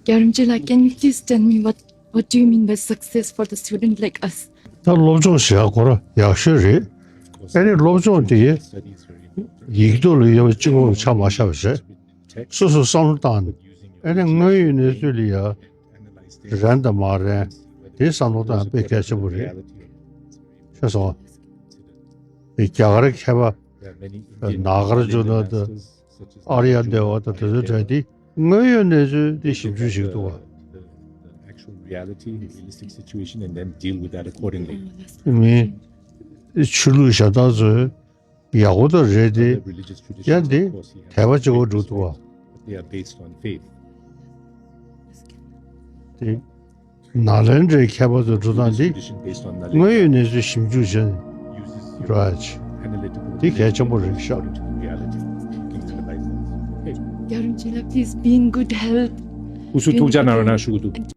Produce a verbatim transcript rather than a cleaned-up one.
རྒྱལ་བ་རིན་པོ་ཆེ་ལགས, can you please tell me what, what do you mean by success for the student like us? ད་སློབ་སྦྱོང་བྱེད་ཡག་ཁོ་རང་ཡག་ཤོས་རེད། ཨ་ནི་སློབ་སྦྱོང་དེ་ཡིག་ཐོག་ལ་ཡོད་པ་གཅིག་པོ་ཆ་མ་བཞག་པ་བྱས། སོ་སོ་བསམ་བློ་བཏང་ནས་ཨ་ནི་དངོས་ཡོད་གནས་ཚུལ་ལ་ཡ་རན་དང་མ་རན་དེ་བསམ་བློ་བཏང་ཡ་དཔེ་གལ་ཆེན་པོ་རེད། ཤེས་སོང་། དེ་རྒྱ་གར་མཁས་པ་ནཱ་གཱར་ཇུ་ན་དང་ཨཱརྱ་དེ་ཝ་དང་དེ་ཚོའི་གྲས་དེ་དངོས་ཡོད་གནས་ཚུལ་དེ་ཞིབ་འཇུག་བྱེད་ཀྱི་འདུག་བ། The actual reality, realistic situation, and then deal with that accordingly. མི་ཆོས་ལུགས་གཞན་དག་ཚོས་ཡག་པོ་དང་རེད་དེ། Other religious traditions, ཡང་དེ་of course, he has དད་པ་གཅིག་པོ་འགྲོ་འདུག་བ། But they are based on faith. དེ་ནཱ་ལེནྡྲའི་མཁས་པ་ཚོའི་འགྲོ་སྟངས་དེ་Tradition based on knowledge དངོས་ཡོད་གནས་ཚུལ་ཞིབ་འཇུག་བྱས་ནས་uses འགྲོ་ཡ་ཆེ། Analytical དེ་གལ་ཆེན་པོ་རེད་ཤག according to reality. You can analyze it. རྒྱལ་བ་རིན་པོ་ཆེ་ལགས། Please be in good health. སྐུ་གཟུགས་ཐུགས་ཅག་གནང་རོགས་གནང་ཞུ་གི་འདུག